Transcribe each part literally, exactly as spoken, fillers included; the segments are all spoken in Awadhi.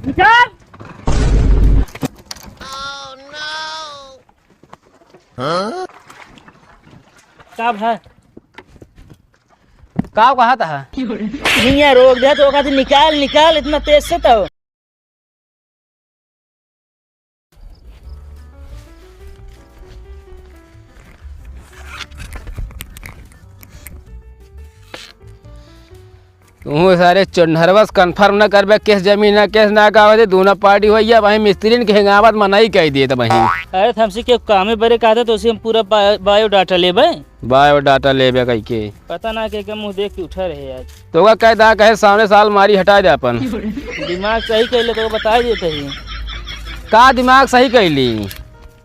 निकाल। का भाई? का कहत ह? हियाँ रोक दे तो कहत, "निकाल, निकाल इतना तेज से तो।" तू सारे चोन्हरवा से confirm न करबे, केस जमीन है, केस ना का होते, दोनों पार्टी होइया, वहीं मिस्त्रीन के हेंगावत मनई कह दिए त वहीं। अरे, त हमसे के कामे बरे कहते, तो उसे हम पूरा बा-, biodata लेबे। Biodata लेबे कह के। पता ना के, के मुँह देख के उठा रहे आज। तो ओका कह दा, कहे सामने साल मारी हटा दे अपन। दिमाग सही कइले तो बता देते ही। का दिमाग सही कइली?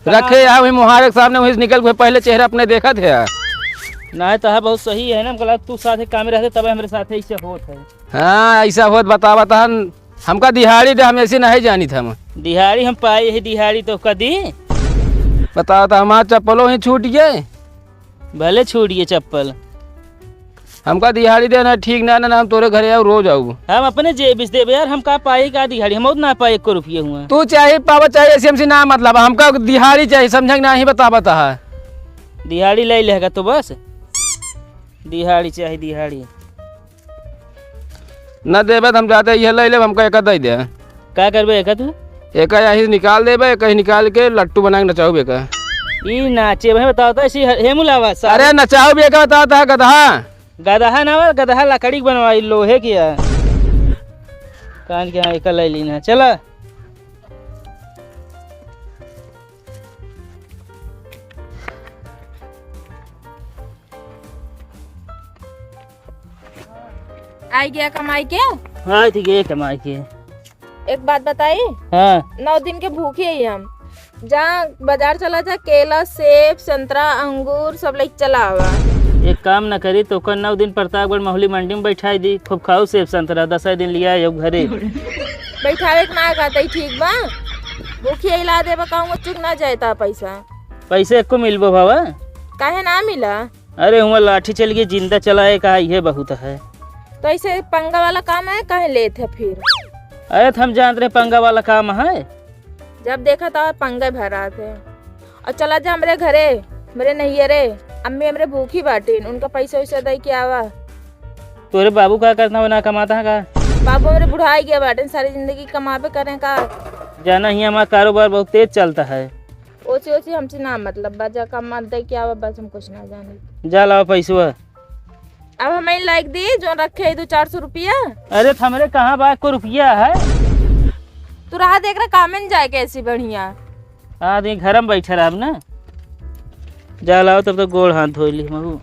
कहाँ? रखे यहाँ वही मुहारे के सामने, वहीं से निकल के पहले चेहरा अपने देखत है। नहीं तो है बहुत सही है ना, मतलब तू साथे कामे रहते तब हमरे साथे ऐसे होत है। हाँ, ऐसा होत बतावत हन। हमका दिहाड़ी दे, हम ऐसे नहीं जानित हम। दिहाड़ी हम पाई ही, दिहाड़ी तो कदी। बताओ तो हमार चप्पलो ही छूट गए। भले छूट गए चप्पल। हमका दिहाड़ी देना ठीक ना, ना, ना, हम तोरे घरे आऊ, रोज आऊ। हम अपने जेब से देबे यार, हम का पाई का दिहाड़ी, हम बहुत ना पाई एको रुपये हुआ। तू चाहे पावा चाहे ऐसे हमसे ना मतलब, हमका दिहाड़ी चाहे, समझे कि नहीं बतावत है। दिहाड़ी ले लेगा तो बस, दिहाड़ी चाहे दिहाड़ी। न देबे त हम जाते इहे ले लेब, हमका एका दे दे। का करबे एका तू? एका यही निकाल देबे, एका ही निकाल के लट्टू बना के नचाऊ बेका। ई नाचे भाई बताओ तो ऐसी हे-, हेमुलावा सा-, अरे नचाऊ बेका बताओ तो गदहा। गदहा ना बा, गदहा लकड़ी के बनवाई, लोहे की है। कान के हाँ, एका ले लीना। चला। आई गया कमाई के? हाँ, ठीक है, कमाई के। एक बात बताई? हाँ। नौ दिन के भूखी है हम। जा बाजार चला जा, केला, सेब, संतरा, अंगूर सब लेके चला आवा। एक काम न करी, तोका नौ दिन प्रतापगढ़ महुली मंडी में बैठाई दी, खूब खाऊ सेब संतरा, दस दिन लिया आयो घरे। बैठावे के ना कहते, ठीक बा? भूखी हिला देबा, कहूँ चुक ना जाए ता पैसा। पैसे एको मिलबो बाबा? काहे ना मिला? अरे, हुआं लाठी चल गई, जिंदा चलाए का, ये बहुत है। तो ऐसे पंगा वाला काम है, काहे लेत है फिर? अरे, त हम जानत रहे पंगा वाला काम है। जब देखा था पंगा भरा थे। और चला जा हमरे घरे, हमरे नैहरे, अम्मी हमरे भूखी बाटिन, उनका पैसा वैसा दे के आवा। तोरे बाबू का करता हो, ना कमाता है का? बाबू हमरे बुढ़ाई गया बाटिन, सारी जिंदगी कमाबे करें का? जाना ही हमारा कारोबार बहुत तेज चलता है। ओसी ओसी हमसे ना मतलब बा, जा कमा दे के आवा, बस हम कुछ ना जाने। जा लावा पैसवा। अब हमें लाइक दी, जो रखे है दो चार सौ रुपया। अरे, त हमरे कहाँ बा एको रुपया है? तू राह देख रहा, कामे न जाए कैसी बढ़िया। हाँ, दे घर में बैठे रहब ना। जा लाओ, तब तो गोड़ हाथ धोई ली महू।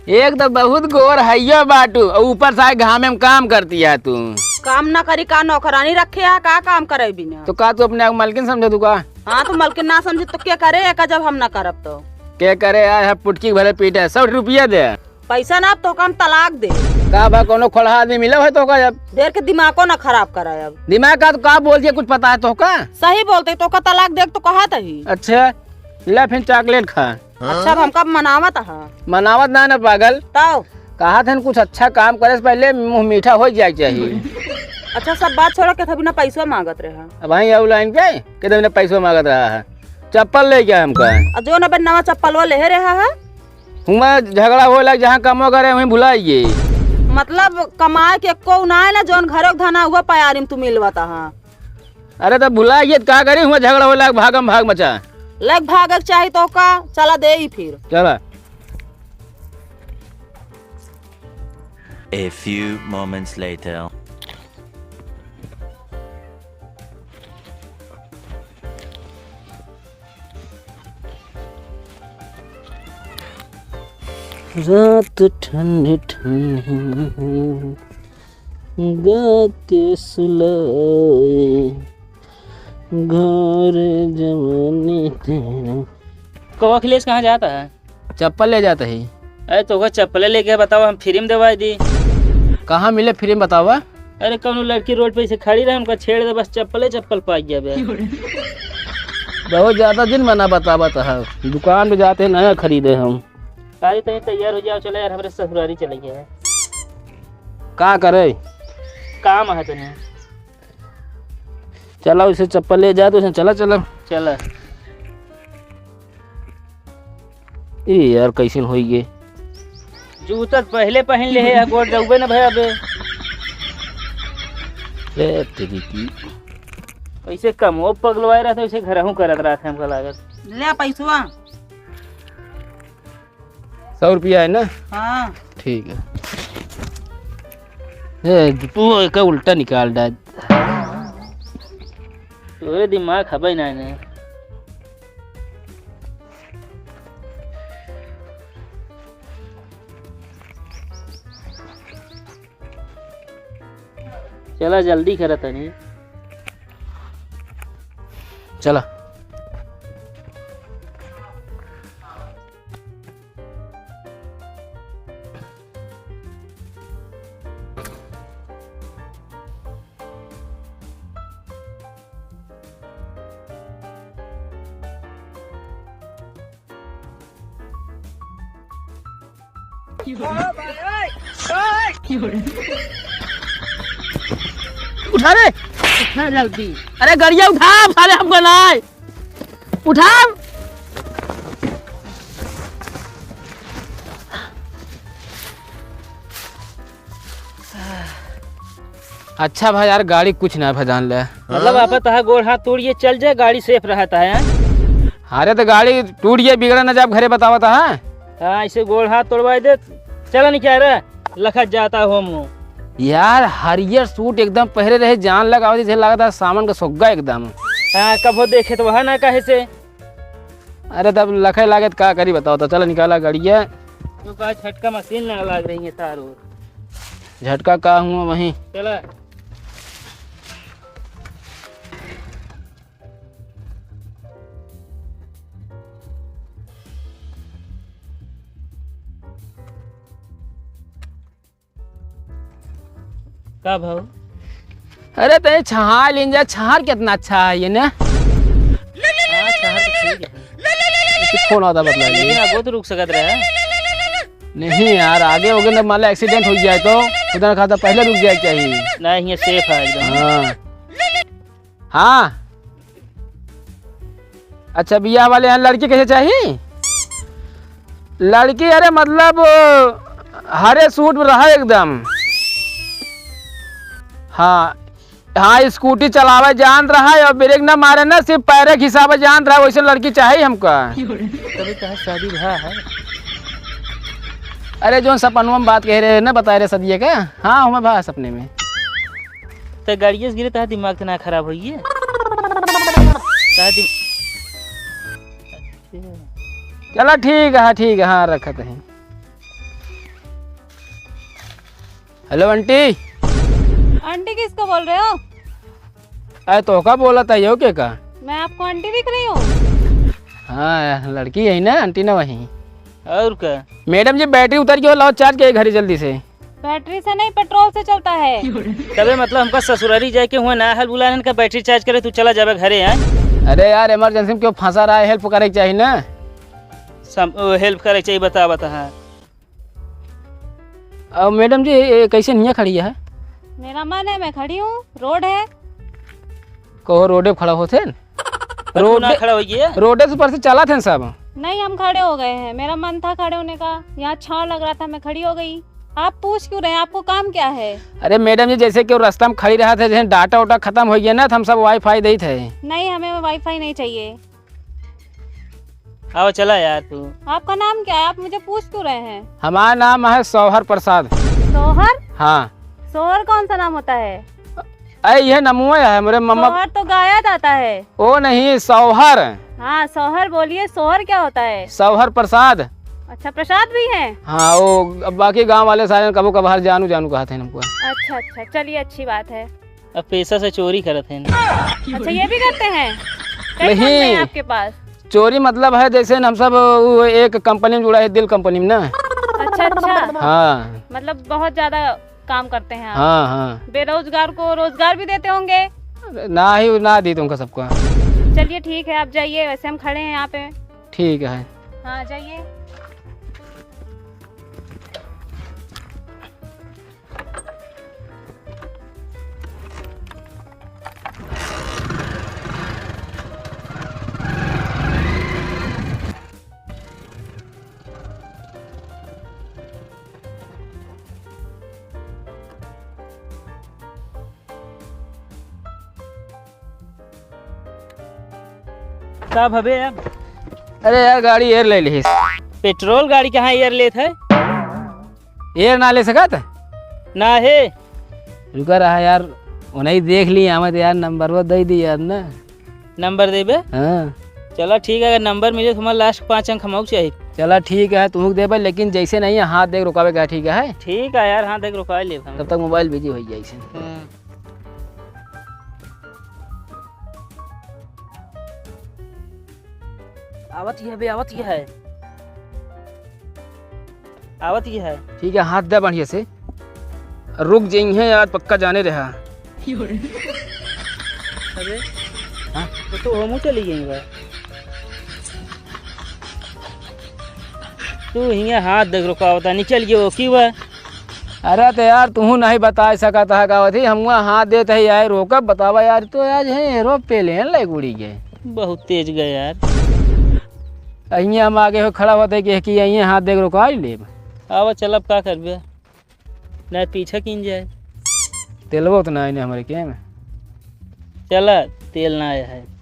एक तो बहुत गोर हइयो बाटू, और ऊपर से आए घामे में काम करती है तू। काम ना करी का, नौकरानी रखे है का, काम करे बिना? तो का तू अपने आप को मलकिन समझे तू का? हाँ, तो मलकिन ना समझे तो के करे एका, जब हम ना करब तो? के करे यार, हम पुटकी भले पीटे, सौ रुपया दे। पैसा ना, अब तोका हम तलाक दे। का बा, कोनो खोलहा आदमी मिला है तोका? अब ढेर के दिमागो ना खराब करा अब। दिमाग का तो का बोल दिया, कुछ पता है तोका? सही बोलते, तोका तलाक दे तो कहा तही। अच्छा, ले फिर चॉकलेट खा। अच्छा, अब हमका मनावत हा? मनावत ना, ना पागल। तब? कहा थे कुछ अच्छा काम करे से पहले मुंह मीठा हो जाए के चाहिए। अच्छा, सब बात छोड़ा, के बिना पैसवा मांगत रहे। अब वहीं आऊ लाइन पे, के बिना पैसवा मांगत रहा है। चप्पल ले गया हमका। और जो ना बे नवा चप्पलवा ले रहा है। हुआं झगड़ा होला, जहाँ कमवा करे, वहीं भुलाइए। मतलब, कमाए के एको ना है ना, जौन घरों के धन है, उहे पयारी में तू मिलवता हा। अरे, तब भुलाइए, त का करी? हुआं झगड़ा होला, भागम भाग मचा। लग भागक चाही तोका, चला दे ही फिर। चला। A few moments later. रात ठंडी ठंडी गाके सुलाए, घर जवानी तेरा। कहो अखिलेश, कहाँ जाता है? चप्पल ले जाता है। अरे, तोका चप्पले लेके बताओ, हम फ्री में देवाई दी। कहाँ मिले फ्री में बतावा? अरे, कौनो लड़की रोड पे ऐसे खड़ी रहे, उनका छेड़ दे, बस चप्पले चप्पल पाई गया बे। बहुत ज्यादा जिन मना बतावत है, दुकान पे जाते नया खरीदे हम। अरे तनी तैयार हो जाओ, चलो यार, हमरे ससुरारी चले गए हैं। का करे? काम है तनी। चला, उसे चप्पल ले जा तो उसे चला, चला। चला। ए यार, कैसन होई गे? जूता त पहले पहिन ले है, गोड़ रउबे न भया बे। ए तेरी की। वैसे कमो पगलवाए रहत है, वैसे घरहूँ करत रहत है, हमका लागत। ले पैसवा। सौ रुपया है ना? हाँ। ठीक है। ए, तू एका उल्टा निकाल डाल। तोरे दिमाग हबे ना ने। चला, जल्दी करा तनी। चला। उठा रे। उठा जल्दी। अरे गड़िया उठा, साले हमको ना है। उठा। अच्छा भाई यार, गाड़ी कुछ ना भजान ले। मतलब आप तहा गोड़ हाथ तोड़िए चल जाए, गाड़ी safe रहता है, हाँ? अरे तो गाड़ी टूट गई, बिगड़ा ना जाब घरे बतावत है। हाँ, ऐसे गोड़ हाथ तोड़वाई दे, चला नहीं क्या रे, लखत जाता हो मुँह। यार हरियर suit एकदम पहरे रहे, जान लगावत जैसे लागत है सावन का सोग्गा एकदम। हाँ, कबो देखे तो वहाँ ना कहे से। अरे तब लखे लागे तो का करी बताओ, तो चला निकाला गाड़िया। तो का झटका मशीन ना लाग रही है तार और। झटका का हुआ वहीं। चला। का भाव? अरे तय छहार लेन जा, छहार कितना अच्छा है ये ना। हाँ, छहार तो ठीक है। इसे फोन आता बदला लेकिन लिए। अब वो तो रुक सकत रहे। नहीं यार, आगे हो गए ना, मान लो accident हो जाए तो खुदा ना खासा पहले रुक जाए चाहिए। नहीं, ये safe है एकदम। हाँ। हाँ। अच्छा, बियाह वाले यहाँ लड़की कैसे चाहिए? लड़की, अरे मतलब, हरे suit में रहा एकदम। हाँ, हाँ, scooty चलावे जानत रहा है और brake ना मारे ना, सिर्फ पैरे घिसावे जानत रहा है, वैसे लड़की चाहिए हमका। तभी तो है, शादी भा है। अरे, जौन सपनवा में बात कहे रहे ना, बताए रहे सदिये का, हाँ, हमें भा सपने में। तो गाड़िए से गिरे, तहार दिमाग तो ना खराब होइए। तहार दिम-, चला ठीक है, ठीक है, हाँ, रखत है। Hello aunty। Aunty किसको बोल रहे हो? अरे तो का बोला था यो के का? मैं आपको aunty दिख रही हूँ? हाँ, लड़की है ना aunty ना वही। और का? Madam जी battery उतर गई हो, लाओ charge के घरे जल्दी से। Battery से नहीं, petrol से चलता है। तबे मतलब हमका ससुरारी जाए के हुआ ना हल बुलाने का battery charge करे, तू चला जाबे घरे हैं। अरे यार emergency में क्यों फंसा रहा है, help करे के चाहिए ना। सम-, ओ, help करे के चाहिए, बता, बता, हाँ। और madam जी, ये कैसे हियाँ खड़ी है? मेरा मन है, मैं खड़ी हूँ, road है। कहो, road पे खड़ा होते हैं? तो तू ना road, खड़ा होइए। Road से ऊपर से चला थे सब। नहीं, हम खड़े हो गए हैं, मेरा मन था खड़े होने का, यहाँ छाँव लग रहा था, मैं खड़ी हो गई। आप पूछ क्यों रहे हैं, आपको काम क्या है? अरे madam जी, जैसे कि वो रास्ता में खड़ी रहा थे, जैसे data वोटा खत्म हो गया ना, तो हम सब WiFi देते हैं। नहीं, हमें WiFi नहीं चाहिए। आओ, चला यार तू। आपका नाम क्या है? आप मुझे पूछ क्यों रहे हैं? हमारा नाम है सौहर प्रसाद। सौहर? हाँ। सौहर कौन सा नाम होता है? अरे, ये नमुआ है, मेरे मम्मा। सौहर तो गाया जाता है। ओ नहीं, सौहर। हाँ, सौहर बोलिए, सौहर क्या होता है? सौहर प्रसाद। अच्छा, प्रसाद भी है? हाँ, वो अब बाकी गांव वाले सारे कबो कभार जानू जानू कहते हैं हमको। अच्छा, अच्छा, चलिए, अच्छी बात है। अब पैसा से चोरी करत हैं। अच्छा, ये भी करते हैं? कई धंधे हैं नहीं। आपके पास? चोरी मतलब है जैसे न हम सब वो एक company में जुड़ा है, दिल company में ना। अच्छा, अच्छा। हाँ। मतलब बहुत ज्यादा काम करते हैं आप। हाँ, हाँ। बेरोजगार को रोजगार भी देते होंगे? ना ही, ना दी तुमको सबको। चलिए ठीक है, आप जाइए, वैसे हम खड़े हैं यहाँ पे। ठीक है। हाँ, जाइए। का भवे यार? अरे यार, गाड़ी air ले लिहिस। पेट्रोल गाड़ी कहाँ air लेत है? Air ना ले सकत? ना है। रुका रहा यार, उन्हें देख ली, हमें तो यार नंबर वो दे दी यार ना। नंबर देबे? हाँ। चला ठीक है, अगर नंबर मिले तो हमारा last पाँच अंक हमको चाहिए। चला ठीक है, तुमको देबे, लेकिन जैसे नहीं है, हाथ देख रुकावे का, ठीक है? ठीक है यार, हाथ देख रुकावे लेब हम। तब तक मोबाइल बिजी हो जाए इसे। हाँ। आवत ही है बे, आवत ही है, आवत ही है। ठीक है, हाथ दे बढ़िया से। रुक जाई है यार, पक्का जाने रहा। अरे, हाँ? वो तो हमहू चली गई बा। तू हियाँ हाथ देख रुकावता, निकल गयो की बा? अरे तो यार, तुहू नहीं बता सकत है का होती, हम वहाँ हाथ देत है, आए रोकब, बतावा यार, तो आज है एरोप्लेन ले उड़ी गए। बहुत तेज गए यार। अहियाँ हम आगे हो खड़ा होते कि, कि अहियाँ हाथ देख रुका ही लेब। आवा चल, अब का करबे, ना पीछे कीन जाए। तेलवा उतना है ना हमारे के में। चला, तेल ना आया है।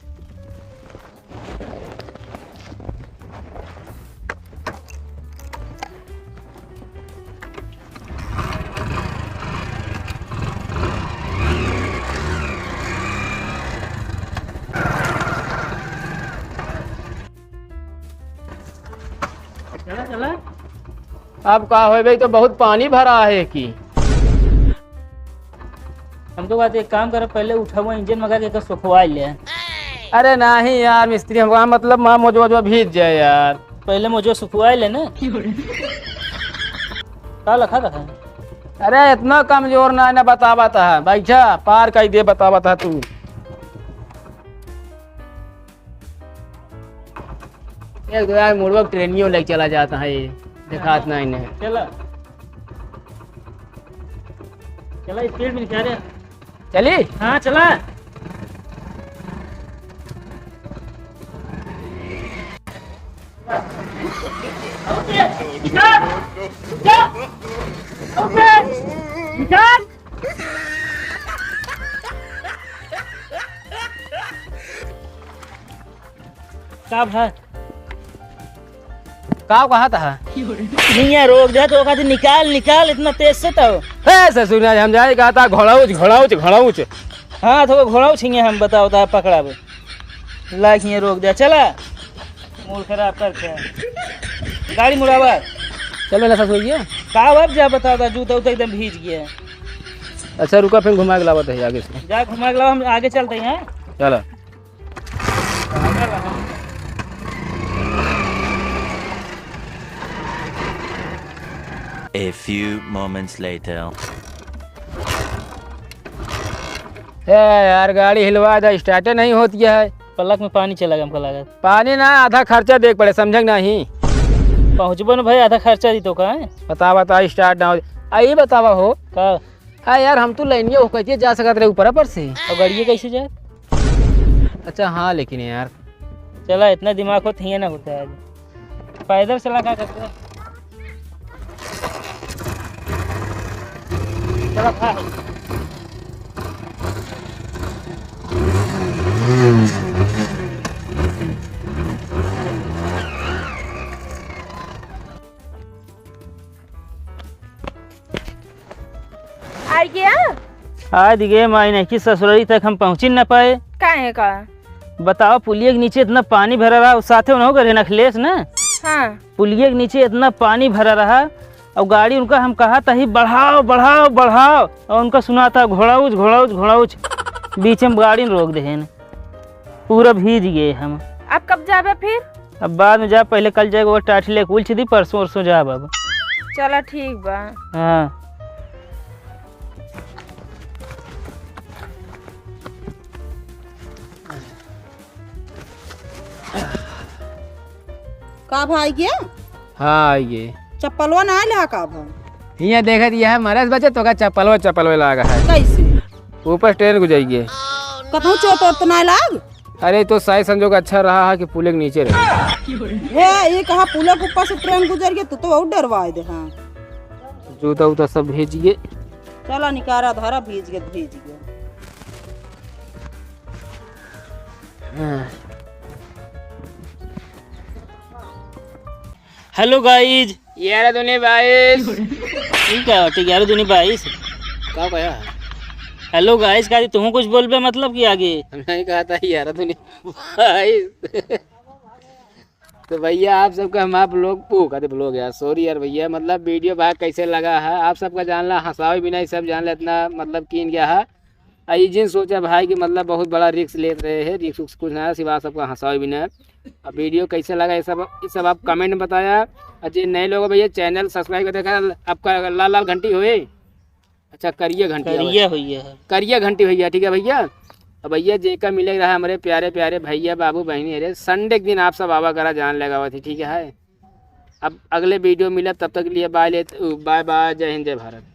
चला, चला। अब का होए भाई, तो बहुत पानी भरा है कि। हम तो बात एक काम करब, पहले उठावा इंजन मगा के एकर सुखवाई ले। अरे नहीं यार मिस्त्री, हमका मतलब माँ मोजवा ओजवा भीज जाए यार। पहले मोजवा सुखवाई ले ना। का लखा था? अरे इतना कमजोर ना, ना बतावा था, बैठा पार कर दे, बतावा था तू। एक तो यार मुड़वा ट्रेनियो लेके चला जाता है, ये दिखात ना इन्हें। चला। चला, स्पीड में निकाल रे। चली? हाँ, चला। निकाल। निकाल। निकाल। का भा? का कहा था? हियाँ रोक दे तो कहती, "निकाल, निकाल, इतना तेज से तो।" ए, ससुर, आज हम जाए कहा था, "घोड़ाउच, घोड़ाउच, घोड़ाउच।" हाँ, तो घोड़ाउच हियाँ हम बताओ था, पकड़ावे। लाइक हियाँ रोक दे, चला। मूड खराब करके। गाड़ी मुड़ावा। चलो ना ससुर जी। का अब जा बताओ था, जूता उता एकदम भीज गया। अच्छा, रुका, फिर घुमा के लावत है आगे से। जा घुमा के लावा, हम आगे चलते हैं। चला। A few moments later. ए यार, गाड़ी हिलवा दे, स्टार्टे नहीं होती है। प्लग में पानी चला गया, हमको लागत। पानी ना, आधा खर्चा देख पड़े, समझे कि नहीं? पहुँचबो न भाई, आधा खर्चा दी तो का है? बता, बता, स्टार्ट ना हो। आ, ये बतावा हो। का? हाँ यार, हम तो लाइनिया होकर के जा सकत रहे ऊपर पर से। और गाड़िया कैसे जाए? अच्छा हाँ, लेकिन यार। चला, इतना दिमाग हो तो ये ना होता है। पैदल चला का करते हैं? चला, खा। आ गया? आ दिगे माई नहीं कि ससुरारी तक हम पहुँची न पाए। काहे का? बताओ, पुलिया के नीचे इतना पानी भरा रहा, साथे उन्हों के रहे अखिलेश ना? हाँ। पुलिया के नीचे इतना पानी भरा रहा, और गाड़ी उनका हम कहा तही, "बढ़ाओ, बढ़ाओ, बढ़ाओ," और उनका सुनाता, "घोड़ाउच, घोड़ाउच, घोड़ाउच।" बीच में गाड़ी न रोक देहेन। पूरा भीज गए हम। अब कब जाबे फिर? अब बाद में जा, पहले कल जाए, वो टाठी लेके उलछ दी, परसों, परसों जाब अब। चला ठीक बा। हाँ। का भाई गे? हाँ, आइए। चप्पलवा ना आइल है का भा? हियाँ देखत यह मरस बचे तो का चप्पलवा, चप्पलवा लागा है। कैसे? ऊपर से ट्रेन गुजर गई। कतहूँ चोट ओट तो ना लाग? अरे, तो साइज संजोग अच्छा रहा है कि पुले के नीचे रहे। हे, ये कहा पुले के ऊपर से ट्रेन गुजर गई, तू तो बहुत डरवाए दे। हाँ, जूता उता सब भीज गए। चला निकारा धरा, भीज गए, भीज गए। हाँ। Hello guys। ग्यारह दूनी बाईस। ठीक है, ठीक, ग्यारह दूनी बाईस। का कहा? Hello guys, का तुहूँ कुछ बोलबे मतलब कि आगे? हम नहीं कहा था ग्यारह दूनी बाईस। तो भैया, आप सबका हम आप लोग, वो कहते vlog यार, sorry यार भैया, मतलब video भाई कैसे लगा है, आप सबका जान ला, हंसावे भी नहीं, सब जान ला, इतना मतलब कीन गया है। आ ई जिन सोचा भाई कि मतलब बहुत बड़ा risk लेत रहे हैं, risk उस्क कुछ ना है, सिवा सबका हंसावे भी ना है। अब video कैसे लगा, ये सब, ये सब आप comment में बताया। और जे नए लोग हो भैया, channel subscribe कर देखा, आपका लाल लाल घंटी होए। अच्छा, करिया घंटी आवे। करिया होइया है। करिया घंटी होइया, ठीक है भैया। अब भैया, जेका मिले रहा हमारे प्यारे प्यारे भैया, बाबू, बहिनी, अरे Sunday के दिन आप सब आवा करा, जान लगावा थी, ठीक है। अब अगले video मिला, तब तक के लिए bye लेत, bye bye, जय हिंद, जय भारत।